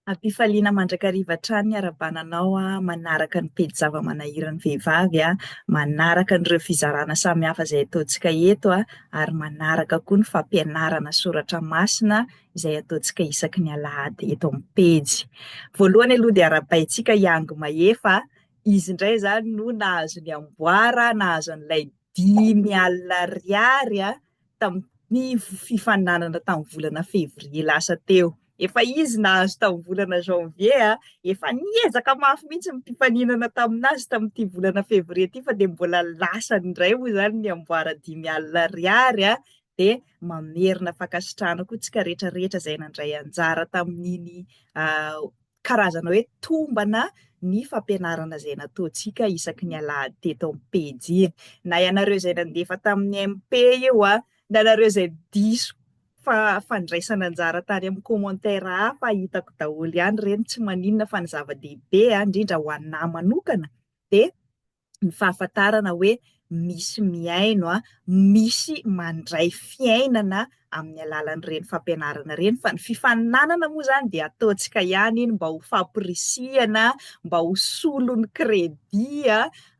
Am-pifaliana mandrakariva hatrany ny arahabana anao manaraka ny pejy zava-manahiran'ny vehivavy, manaraka an'ireo fizarana samihafa izay ataontsika eto ary manaraka koa ny fampianarana soratra masina izay ataontsika isaky ny alahady eto amin'ny pejy. Voalohany aloha dia arahabaintsika i Angy Mahefa, izy indray izany no nahazo ny amboara, nahazo an'ilay 50 ariary tamin'ny fifaninanana tamin'ny volana fevrier lasa teo. Efa izy nahazo tamin'ny volana janvier, efa niezaka mafy mihitsy ny mpifaninana tamin'azy tamin'ity volana fevrier ity fa dia mbola lasany indray moa izany ny amboara 50 ariary dia mamerina fankasitrahana koa tsika rehetra rehetra izay nandray anjara tamin'iny karazana hoe tombana ny fampianarana izay nataontsika isaky ny alahady teto amin'ny pejy iny. Na ianareo izay nandefa tamin'ny MP io, na ianareo izay diso fandraisana anjara tany amin'ny commentaire hafa, hitako daholo ihany ireny, tsy maninona fa ny zava-dehibe, indrindra ho anà manokana dia ny fahafantarana hoe misy mihaino, misy mandray fiainana amin'ny alalan'ireny fampianarana ireny fa ny fifaninanana moa izany dia ataontsika ihany iny mba ho fampirisihana, mba ho solon'ny crédit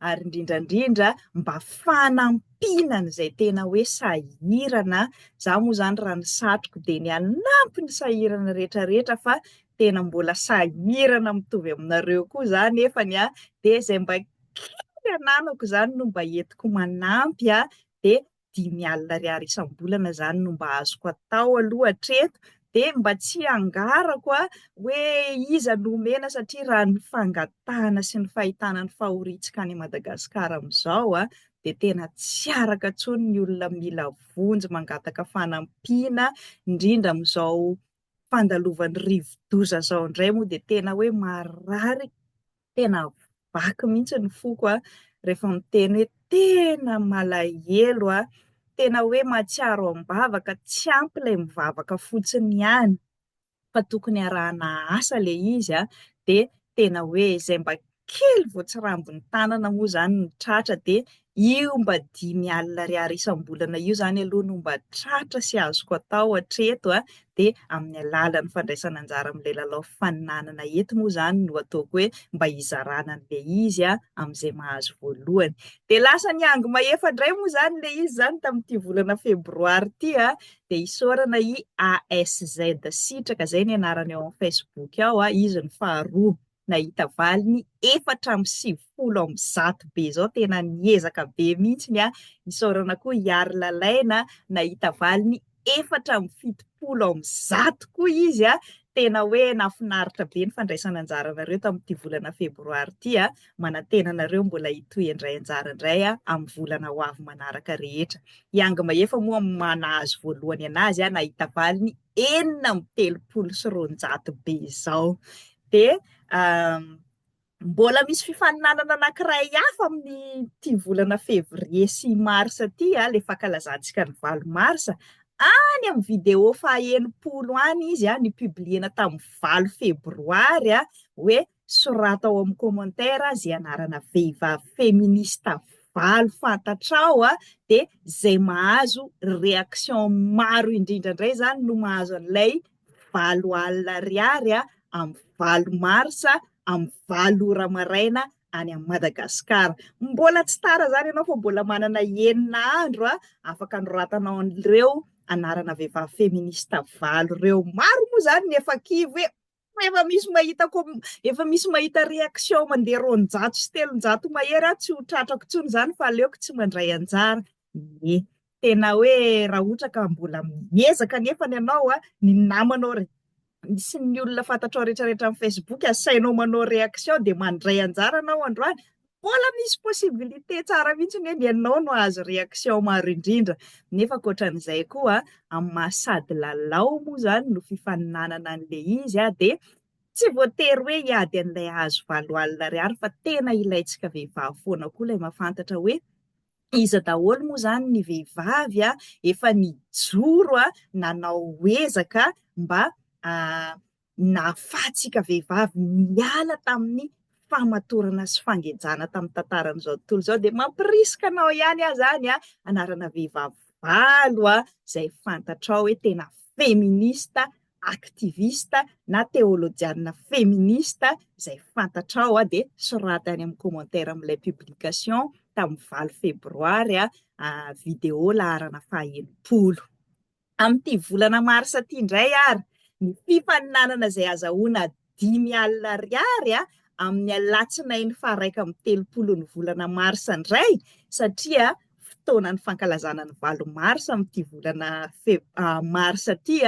ary indrindra indrindra mba fanampiana an'izay tena hoe sahirana. Izaho moa izany raha ny satriko dia ny hanampy ny sahirana rehetra rehetra fa tena mbola sahirana mitovy aminareo koa za nefany a, dia izay mba kely ananako izany no mba entiko manampy a, dia 50 ariary isam-bolana izany no mba azoko atao aloha hatreto, dia mba tsy hangarako a hoe iza no omena satria raha ny fangatahana sy ny fahitana ny fahoriantsika any Madagasikara amin'izao a, dia tena tsy araka intsony ny olona mila vonjy mangataka fanampiana, indrindra amin'izao fandalovan'ny rivodoza zao indray moa dia tena hoe marary, tena vaky mihitsy ny foko rehefa miteny hoe tena malahelo aho, tena hoe mahatsiaro am-bavaka, tsy ampy ilay mivavaka fotsiny ihany fa tokony arahana asa ilay izy dia tena hoe izay mba kely vao tsy rambon'ny tanana moa izany no tratra dia io mba 50 ariary isam-bolana io izany aloha no mba tratra sy azoko atao hatreto dia amin'ny alalan'ny fandraisana anjara amin'ilay lalao fifaninanana eto moa izany no ataoko hoe mba hizarana an'ilay izy amin'izay mahazo voalohany. Dia lasa niango mahefa indray moa izany ilay izy izany tamin'ity volana febroary ity dia isaorana i ASZ Sitraka, izay ny anarany ao amin'ny Facebook ao, izy no faharoa. nahita valiny 194 be izao, tena niezaka be mihitsy an, isaorana koa i Hary Lalaina nahita valiny 174 koa izy an, tena hoe nahafinaritra be ny fandraisana anjaranareo tamin'ity volana febroary ity an, manantena anareo mbola hitohy handray anjara indray amin'ny volana ho avy manaraka rehetra. I Angy Mahefa moa nahazo voalohany anazy an, nahita valiny 236 be izao. Dia mbola misy fifaninanana anankiray hafa amin'ity volana fevrier sy mars ity, ilay fankalazantsika ny 8 mars. Any amin'ny vidéo faha 60 any izy, ni-publier-na tamin'ny 8 febroary, hoe sorato ao amin'ny commentaire izay anarana vehivavy feministe valo fantatrao, dia izay mahazo réaction maro indrindra indray izany no mahazo an'ilay 80 ariary amin'ny 8 marsa amin'ny 8 ora maraina any Madagasikara. Mbola tsy tara izany ianao fa mbola manana 6 andro afaka anoratanao an'ireo anarana vehivavy feministe valo ireo. Maro moa izany ny efa kivy hoe efa misy mahita efa misy mahita réaction mandeha 200 sy 300 mahery aho, tsy ho tratrako intsony izany fa aleoko tsy mandray anjara. Ie, tena hoe raha ohatra ka mbola miezaka anefa ianao, ny namanao sy ny olona fantatrao rehetra rehetra amin'ny Facebook asainao manao réaction dia mandray anjara ianao androany, mbola misy possibilité tsara mihitsy hoe ny anao no hahazo réaction maro indrindra. Nefa ankoatran'izay koa, amin'ny maha sady lalao moa izany no fifaninanana an'ilay izy dia tsy voatery hoe hiady an'ilay hahazo 80 ariary fa tena ilaintsika vehivavy foana koa ilay mahafantatra hoe iza daholo moa izany ny vehivavy efa nijoro nanao ezaka mba nahafahantsika vehivavy niala tamin'ny famatorana sy fangejana tamin'ny tantaran'izao tontolo izao. Dia mampirisika anao ihany aho izany anarana vehivavy valo izay fantatrao hoe tena feministe. activiste na teolojianina feministe izay fantatrao dia soraty any amin'ny commentaire amin'ilay publication tamin'ny valo febroary, vidéo laharana faha 60. Amin'ity volana marsa ity indray ary, ny fifaninanana izay azahoana 50 ariary amin'ny alatsinainy faha 31 ny volana marsa indray, satria fotoanan'ny fankalazana ny valo marsa amin'ity volana marsa ity.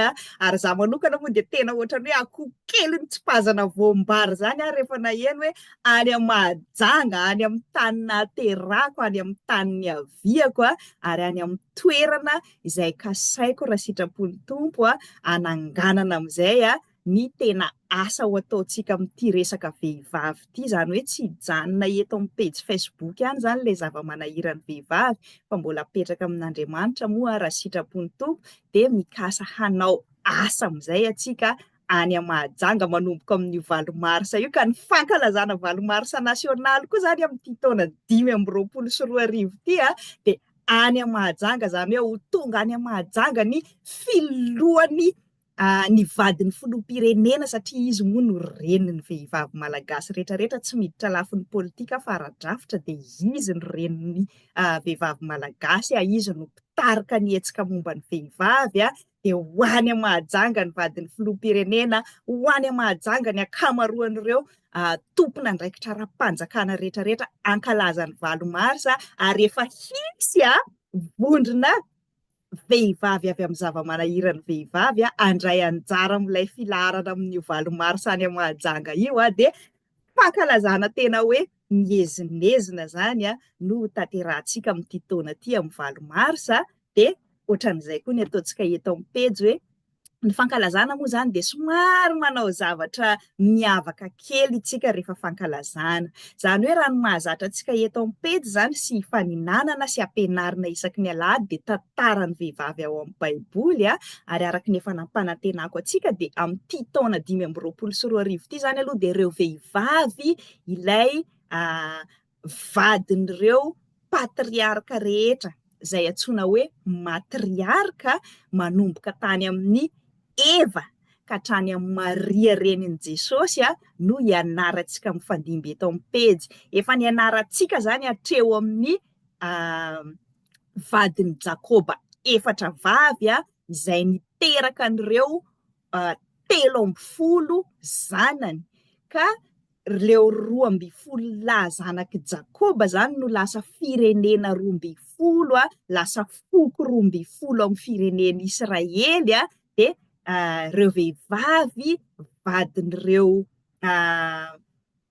Ary izaho manokana moa dia tena ohatran'ny hoe akoho kely nitsipazana voam-bary izany aho rehefa naheno hoe any Mahajanga, any amin'ny tany nahaterahako, any amin'ny tany niaviako ary any amin'ny toerana izay kasaiko raha sitrapon'ny Tompo hananganana amin'izay ny tena asa ho ataontsika amin'ity resaka vehivavy ity, izany hoe tsy hijanona eto amin'ny pejy Facebook ihany izany ilay zava-manahiran'ny vehivavy fa mbola apetraka amin'Andriamanitra moa raha sitrapon'ny Tompo dia mikasa hanao asa amin'izay antsika any Mahajanga manomboka amin'io valo marsa io, ka ny fankalazana valo marsa nasionaly koa izany amin'ity taona 2025 ity dia any Mahajanga, izany hoe ho tonga any Mahajanga ny filohan'ny ny vadin'ny filoham-pirenena satria izy moa no renin'ny vehivavy malagasy rehetra rehetra, tsy miditra lafiny politika fa ara-drafitra dia izy no renin'ny vehivavy malagasy, izy no mpitarika ny hetsika momba ny vehivavy, dia ho any Mahajanga ny vadin'ny filoham-pirenena, ho any Mahajanga ny ankamaroan'ireo tompon'andraikitra ara-panjakana rehetra rehetra hankalaza ny valo marsa ary efa hisy vondrona vehivavy avy amin'ny zava-manahiran'ny vehivavy handray anjara amin'ilay filaharana amin'io valo marsa any Mahajanga io dia fankalazana tena hoe miezinezina izany no ho tanterahantsika amin'ity taona ity amin'ny valo marsa dia ohatran'izay koa ny ataontsika eto amin'ny pejy hoe ny fankalazana moa izany dia somary manao zavatra miavaka kely isika rehefa fankalazana. Izany hoe raha ny mahazatra antsika eto amin'ny pejy izany sy ifaninanana sy ampianarina isaky ny alahady dia tantaran'ny vehivavy ao amin'ny Baiboly ary araka ny efa nampanantenako antsika dia amin'ity taona 2025 ity izany aloha dia ireo vehivavy ilay vadin'ireo patriarka rehetra izay antsoina hoe matriarka manomboka tany amin'i Eva ka hatrany amin'i Maria renin'i Jesosy no ianarantsika mifandimby eto amin'ny pejy. Efa nianarantsika izany hatreo amin'ny vadin'i Jakoba efatra vavy izay niteraka an'ireo 13 zanany ka ireo 12 lahy zanak'i Jakoba izany no lasa firenena 12, lasa foko 12 amin'ny firenen'Israely, dia ireo vehivavy vadin'ireo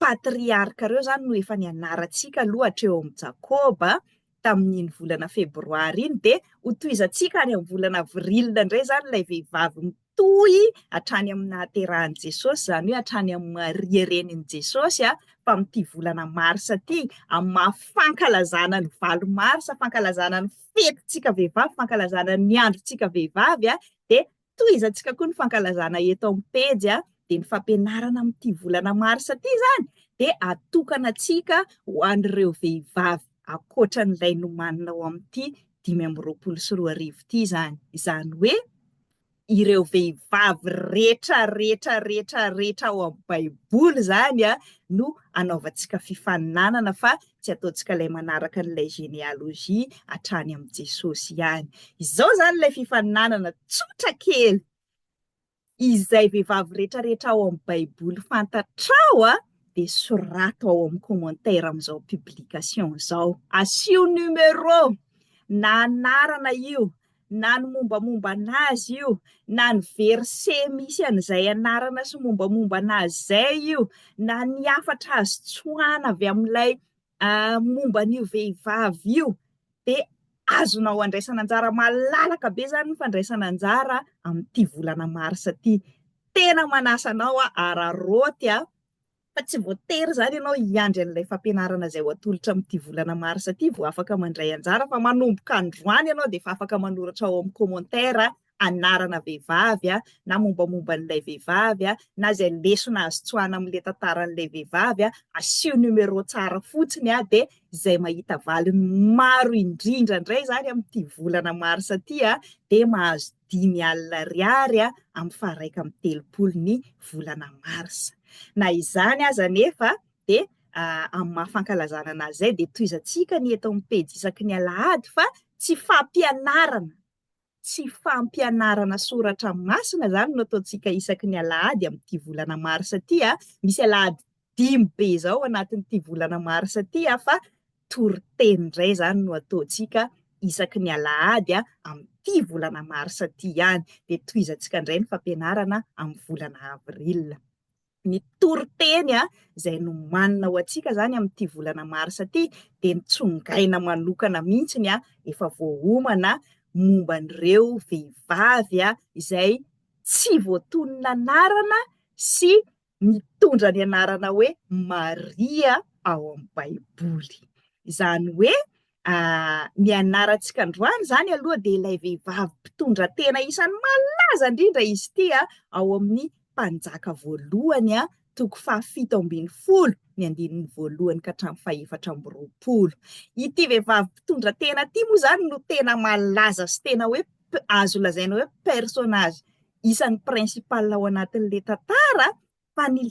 patriarka ireo izany no efa nianarantsika aloha hatreo amin'i Jakoba tamin'iny volana febroary iny, dia hotohizantsika any amin'ny volana avril indray izany ilay vehivavy mitohy hatrany amin'ny nahaterahan'i Jesosy, izany hoe hatrany amin'i Maria renin'i Jesosy, fa amin'ity volana marsa ity, amin'ny maha fankalazana ny valo marsa, fankalazana ny fetintsika vehivavy, fankalazana ny androntsika vehivavy, dia Tohizantsika koa ny fankalazana eto amin'ny pejy dia ny fampianarana amin'ity volana marsa ity izany dia atokana antsika ho an'ireo vehivavy ankoatran'ilay nomanina ao amin'ity 2025 ity izany. Izany hoe ireo vehivavy rehetra rehetra rehetra rehetra ao amin'ny baiboly izany no anaovantsika fifaninanana fa tsy ataontsika ilay manaraka an'ilay généalogie hatrany amin'i Jesosy ihany. Izao izany ilay fifaninanana tsotra kely. Izay vehivavy rehetra rehetra ao amin'ny baiboly fantatrao dia sorato ao amin'ny commentaire amin'izao publication izao. Asio numéro na anarana io na ny mombamomba an'azy io, na ny verset misy an'izay anarana sy mombamomba an'azy izay io, na ny hafatra azo tsoahana avy amin'ilay momba an'io vehivavy io, dia azonao andraisana anjara malalaka be izany ny fandraisana anjara amin'ity volana marsa ity. Tena manasa anao aho araraoty a! Fa tsy voatery izany ianao hiandry an'ilay fampianarana izay ho atolotra amin'ity volana marsa ity vao afaka mandray anjara fa manomboka androany ianao dia efa afaka manoratra ao amin'ny commentaire. anarana vehivavy na mombamomba an'ilay vehivavy na izay lesona azo tsoahina amin'ilay tantaran'ilay vehivavy, asio numéro tsara fotsiny dia izay mahita valiny maro indrindra indray izany amin'ity volana marsa ity dia mahazo 50 ariary amin'ny faha-31 ny volana marsa. Na izany aza anefa dia amin'ny maha fankalazana anazy izay dia tohizantsika ny eto amin'ny pejy isaky ny alahady fa tsy fampianarana, tsy fampianarana soratra masina izany no ataontsika isaky ny alahady amin'ity volana marsa ity. Misy alahady dimy be izao anatin'ity volana marsa ity fa toriteny indray izany no ataontsika isaky ny alahady amin'ity volana marsa ity ihany. Dia tohizantsika indray ny fampianarana amin'ny volana avril. Ny toriteny izay nomanina ho antsika izany amin'ity volana marsa ity dia nitsongaina manokana mihitsy efa voaomana momba an'ireo vehivavy izay tsy voatonona anarana sy mitondra ny anarana hoe Maria ao amin'ny Baiboly. Izany hoe ny anarantsika androany izany aloha dia ilay vehivavy mpitondra tena isan'ny malaza indrindra izy ity ao amin'ny Mpanjaka voalohany toko faha-17 ny andininy voalohany ka hatramin'ny faha-24. Ity vehivavy mpitondra tena ity moa izany no tena malaza sy tena hoe azo lazaina hoe personnage isan'ny principal ao anatin'ilay tantara fa ny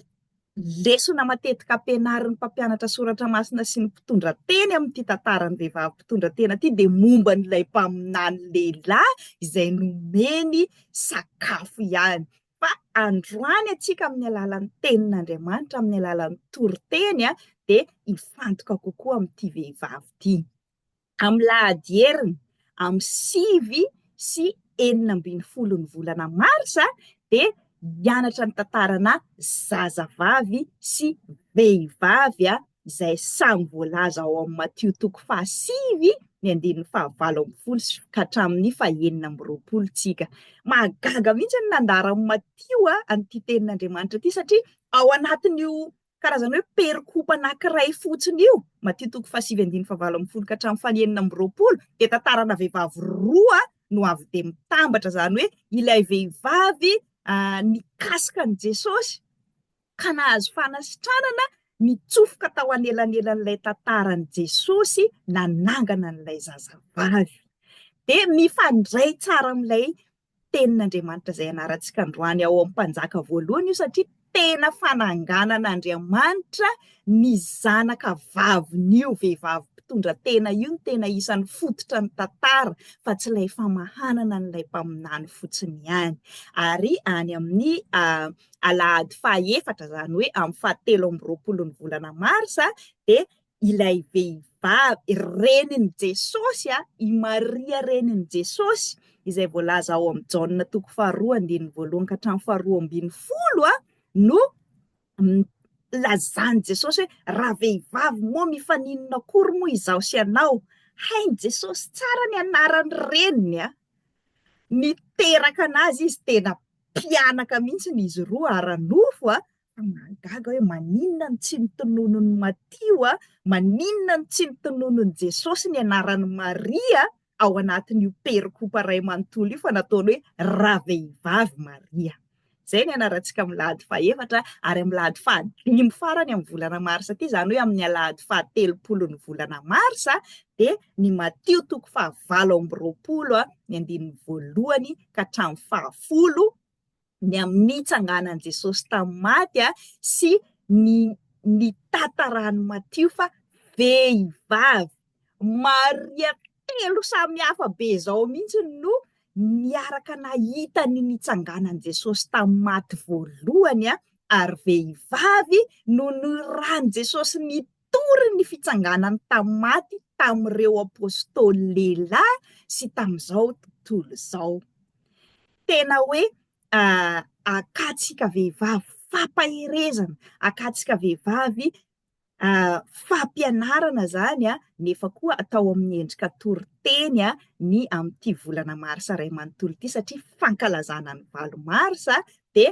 lesona matetika ampianarin'ny mpampianatra soratra masina sy ny mpitondra teny amin'ity tantaran'ny vehivavy mpitondra tena ity dia momba an'ilay mpaminany lehilahy izay nomeny sakafo ihany. Fa androany antsika amin'ny alalan'ny tenin'Andriamanitra, amin'ny alalan'ny toriteny dia hifantoka kokoa amin'ity vehivavy ity. Amin'ny lahady heriny, amin'ny 9 sy 16 ny volana marsa dia hianatra ny tantarana zazavavy sy vehivavy izay samy voalaza ao amin'ny Matio toko fahasivy ny andininy faha-18 sy ka hatramin'ny faha-26 tsika. Mahagaga mihitsy ny nandaharan'i Matio an'ity tenin'Andriamanitra ity satria ao anatin'io karazana hoe perikopa anankiray fotsiny io, Matio toko fahasivy andininy faha-18 ka hatramin'ny faha-26, dia tantarana vehivavy roa no avy dia mitambatra, izany hoe ilay vehivavy nikasika an'i Jesosy ka nahazo fanasitranana nitsofoka tao anelanelan'ilay tantaran'i Jesosy nanangana an'ilay zazavavy. Dia mifandray tsara amin'ilay Tenin'Andriamanitra izay ianarantsika androany ao amin'ny Mpanjaka voalohany io satria tena fananganan'Andriamanitra ny zanaka vavin'io vehivavy mpitondra tena io no tena isan'ny fototra ny tantara fa tsy ilay famahanana an'ilay mpaminany fotsiny ihany. Ary any amin'ny alahady fahaefatra, izany hoe amin'ny fahatelo amby roapolon'ny volana marsa dia ilay vehivavy renin'i Jesosy, i Maria renin'i Jesosy, izay voalaza ao amin'ny Jaona toko faharoa andininy voalohany ka hatramin'ny faharoa ambin'ny folo, no lazan'i Jesosy hoe rahavehivavy moa mifaninona akory moa izaho sy ianao. Hain'i Jesosy tsara ny anaran'ny reniny, niteraka anazy izy, tena mpianaka mihitsy izy roa ara-nofo. Fa mahagaga hoe maninona no tsy notononin'i Matio, maninona no tsy notononin'i Jesosy ny anaran'i Maria ao anatin'io perikopa iray manontolo io fa nataony hoe ravehivavy Maria. Izay ny anarantsika amin'ny lahady fahefatra ary amin'ny lahady fahadimy farany amin'ny volana marsa ity, izany hoe amin'ny alahady fahatelopolo ny volana marsa dia ny Matio toko faha-28 ny andininy voalohany ka hatramin'ny fahafolo ny amin'ny nitsanganan'i Jesosy tamin'ny maty sy ny nitantaran'i Matio fa vehivavy Maria telo samy hafa be izao mihitsy no niaraka nahita ny nitsanganan'i Jesosy tamin'ny maty voalohany ary vehivavy no norahan'i Jesosy nitory ny fitsanganany tamin'ny maty tamin'ireo apostoly lehilahy sy tamin'izao tontolo izao. Tena hoe akantsika vehivavy fampaherezana, akantsika vehivavy fampianarana izany, nefa koa atao amin'ny endrika toriteny ny amin'ity volana marsa iray manontolo ity satria fankalazana ny 8 marsa dia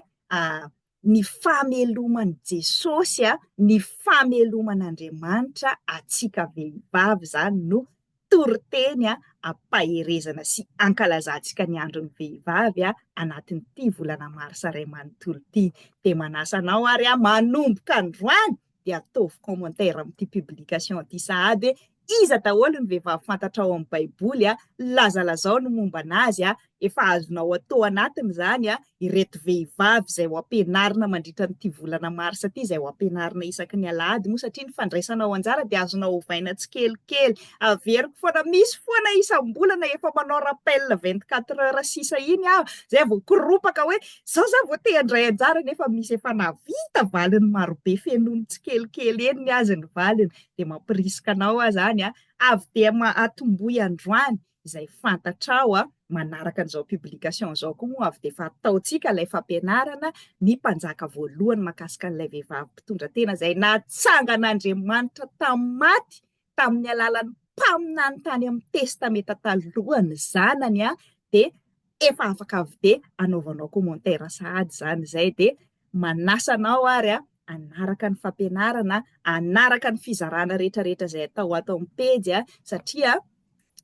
ny fameloman'i Jesosy, ny fameloman'Andriamanitra antsika vehivavy izany no. toriteny ampaherezana sy ankalazantsika ny andron'ny vehivavy anatin'ity volana marsa iray manontolo ity. Dia manasa anao ary aho manomboka androany dia ataovy commentaire amin'ity publication ity sahady hoe iza daholo ny vehivavy fantatrao ao amin'ny baiboly, lazalazao ny momba an'azy, efa azonao atao anatiny izany ireto vehivavy izay ho ampianarina mandritra an'ity volana marsa ity, izay ho ampianarina isaky ny alahady moa satria ny fandraisanao anjara dia azonao ovaina tsikelikely. Averiko foana, misy foana isam-bolana efa manao rappel 24 heures sisa iny aho, izay vao koropaka hoe izao za vao te handray anjara nefa misy efa nahavita valiny marobe fenoiny tsikelikely eny ny azy ny valiny. Dia mampirisika anao aho izany avy dia atombohy androany izay fantatrao manaraka an'izao publication izao koa moa avy dia efa ataontsika ilay fampianarana ny mpanjaka voalohany mahakasika an'ilay vehivavy mpitondra tena izay natsangan'Andriamanitra tamin'ny maty tamin'ny alalan'ny mpaminany tany amin'ny testamenta taloha ny zanany dia efa afaka avy dia anaovanao commentaire sahady izany izay dia manasa anao ary hanaraka ny fampianarana, hanaraka ny fizarana rehetra rehetra izay atao ato amin'ny pejy satria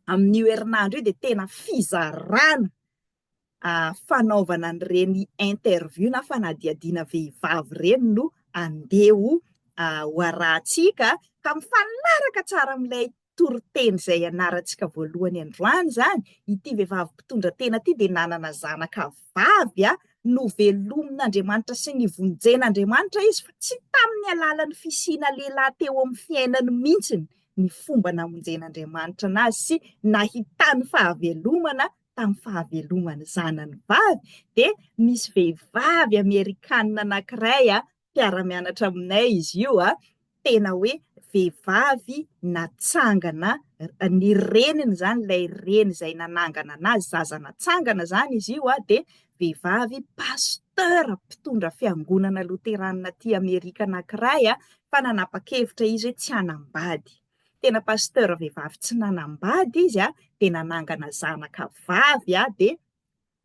amin'io herinandro io dia tena fizarana fanaovana an'ireny interview na fanadihadiana vehivavy ireny no andeha ho ho arahantsika ka mifanaraka tsara amin'ilay toriteny izay ianarantsika voalohany androany izany, ity vehivavy mpitondra tena ity dia nanana zanaka vavy novelomin'Andriamanitra sy nivonjen'Andriamanitra izy fa tsy tamin'ny alalan'ny fisiana lehilahy teo amin'ny fiainany mihitsy ny fomba namonjen'Andriamanitra anazy sy nahitany fahavelomana tamin'ny fahaveloman'ny zanany vavy dia misy vehivavy amerikanina anankiray mpiara-mianatra aminay izy io tena hoe vehivavy natsangana, ny reniny izany ilay reny izay nanangana anazy, zaza natsangana izany izy io dia vehivavy pasteur mpitondra fiangonana loteranina aty Amerika anankiray fa nanapa-kevitra izy hoe tsy hanambady. Tena pasteur vehivavy tsy nanambady izy dia nanangana zanaka vavy dia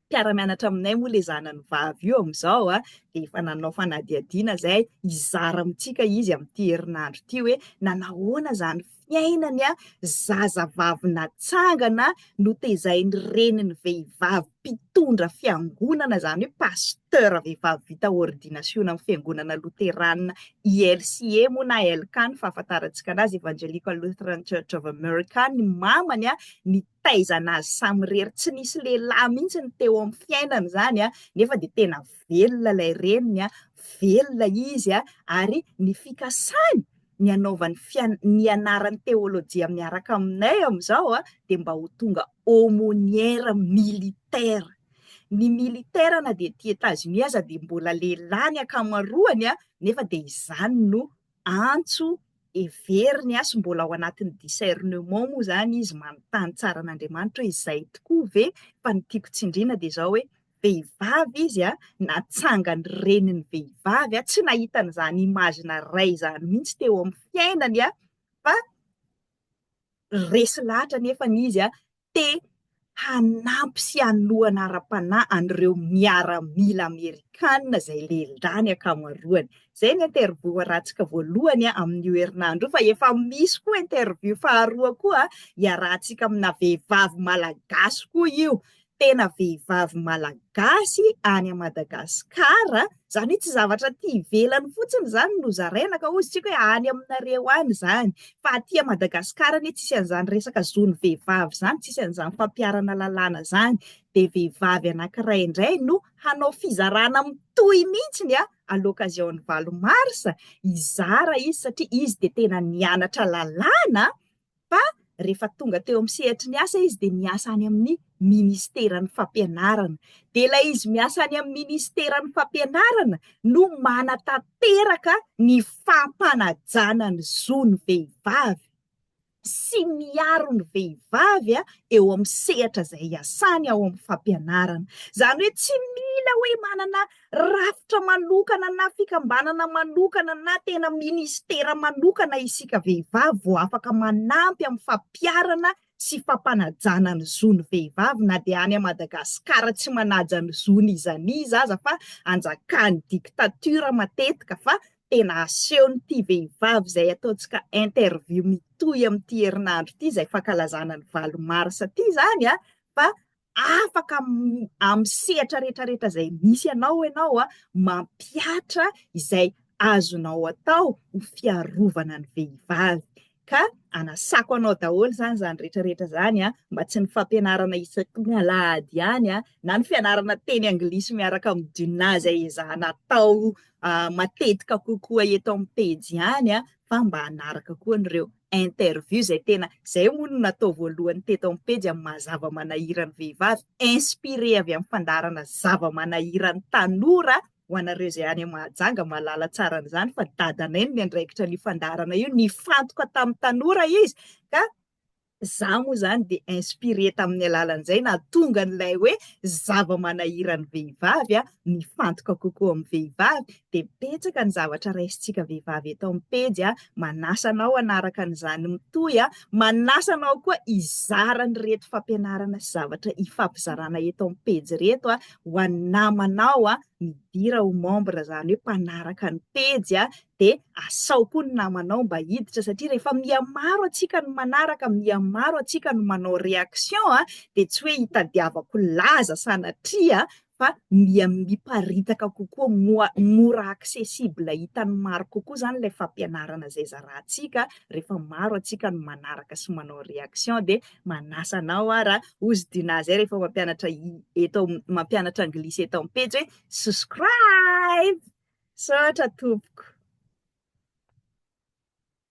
mpiara-mianatra aminay moa ilay zanany vavy io amin'izao dia efa nanao fanadihadiana izay hizara amintsika izy amin'ity herinandro ity hoe nanahoana izany fiainany zazavavy natsangana notezain'ny reniny vehivavy mpitondra fiangonana izany hoe pasteur vehivavy vita ordinasiona amin'ny fiangonana loteranina ELCA moa na ELCA ny fahafantarantsika anazy Evangelical Lutheran Church of America ny mamany ny nitaizana azy samirery, tsy nisy lehilahy mihitsy ny teo amin'ny fiainany izany nefa dia tena velona ilay reniny, velona izy ary ny fikasany ny hanaovany ny hianarany teolojia miaraka aminay amin'izao dia mba ho tonga aumônière militaire. Ny militaire na dia aty Etazonia aza dia mbola lehilahy ny ankamaroany nefa dia izany no antso heveriny sy mbola ao anatin'ny discernement moa izany izy manontany tsara an'Andriamanitra hoe izay tokoa ve fa ny tiako tsindriana dia izao hoe vehivavy izy natsangany reniny vehivavy tsy nahita an'izany image-na ray izany mihitsy teo amin'ny fiainany fa resy lahatra anefa izy te hanampy sy hanohana ara-panahy an'ireo miaramila amerikana izay lehilahy ny ankamaroany. Izay ny interview arahantsika voalohany amin'io herinandro io fa efa misy koa interview faharoa koa iarahantsika amina vehivavy malagasy koa io. Tena vehivavy malagasy any Madagasikara, izany hoe tsy zavatra aty ivelany fotsiny izany no zaraina ka hozy tsika hoe any aminareo any izany, fa aty Madagasikara anie tsisy an'izany resaka zon'ny vehivavy izany, tsisy an'izany fampiharana lalàna izany, dia vehivavy anankiray indray no hanao fizarana mitohy mihitsy à l'occasion ny 8 mars, hizara izy satria izy dia tena nianatra lalàna fa rehefa tonga teo amin'ny sehatry ny asa izy dia miasa any amin'ny ministeran'ny fampianarana. Dia ilay izy miasa any amin'ny ministeran'ny fampianarana no manatanteraka ny fampanajana ny zon'ny vehivavy sy miaro ny vehivavy eo amin'ny sehatra izay iasany ao amin'ny fampianarana. Izany hoe tsy mila hoe manana rafitra manokana na fikambanana manokana na tena ministera manokana isika vehivavy vao afaka manampy amin'ny fampiharana sy fampanajana ny zon'ny vehivavy na dia any Madagasikara tsy manaja ny zon'iza n'iza aza fa anjakan'ny dictature matetika fa. Tena asehon'ity vehivavy izay ataontsika interview mitohy amin'ity herinandro ity izay fankalazana ny 8 marsa ity izany fa afaka amin'ny sehatra rehetrarehetra izay misy anao ianao mampihatra izay azonao atao ho fiarovana ny vehivavy. Ka anasako anao daholo izany izany rehetra rehetra izany an, mba tsy ny fampianarana isaky ny alahady ihany an, na ny fianarana teny anglisy miaraka amin'ny Duna izay ezahana atao matetika kokoa eto amin'ny pejy ihany an, fa mba hanaraka koa an'ireo interview izay tena, izay moa no natao voalohany teto amin'ny pejy amin'ny maha zava-manahiran'ny vehivavy, inspiré avy amin'ny fandaharana zava-manahiran'ny tanora Ho anareo izay any Mahajanga mahalala tsara an'izany fa dadanay no niandraikitra an'io fandaharana io, nifantoka tamin'ny tanora izy ka za moa izany dia inspiré tamin'ny alalan'izay nahatonga an'ilay hoe zava-manahiran'ny vehivavy a, mifantoka kokoa amin'ny vehivavy dia betsaka ny zavatra raisintsika vehivavy eto amin'ny pejy a, manasa anao hanaraka an'izany mitohy a, manasa anao koa hizara an'ireto fampianarana sy zavatra ifampizarana eto amin'ny pejy ireto a, ho an'ny namanao a, midira ho membre izany hoe mpanaraka ny pejy a, dia asao koa ny namanao mba hiditra satria rehefa miha maro antsika no manaraka, miha maro antsika no manao réaction a, dia tsy hoe hitadiavako laza sanatria fa miha miparitaka kokoa, moa mora accessible hitan'ny maro kokoa izany ilay fampianarana izay zarantsika rehefa maro antsika no manaraka sy manao réaction dia manasa anao aho raha hozy Dina zay rehefa mampianatra eto mampianatra anglisy eto amin'ny pejy hoe subscribe! Misaotra tompoko.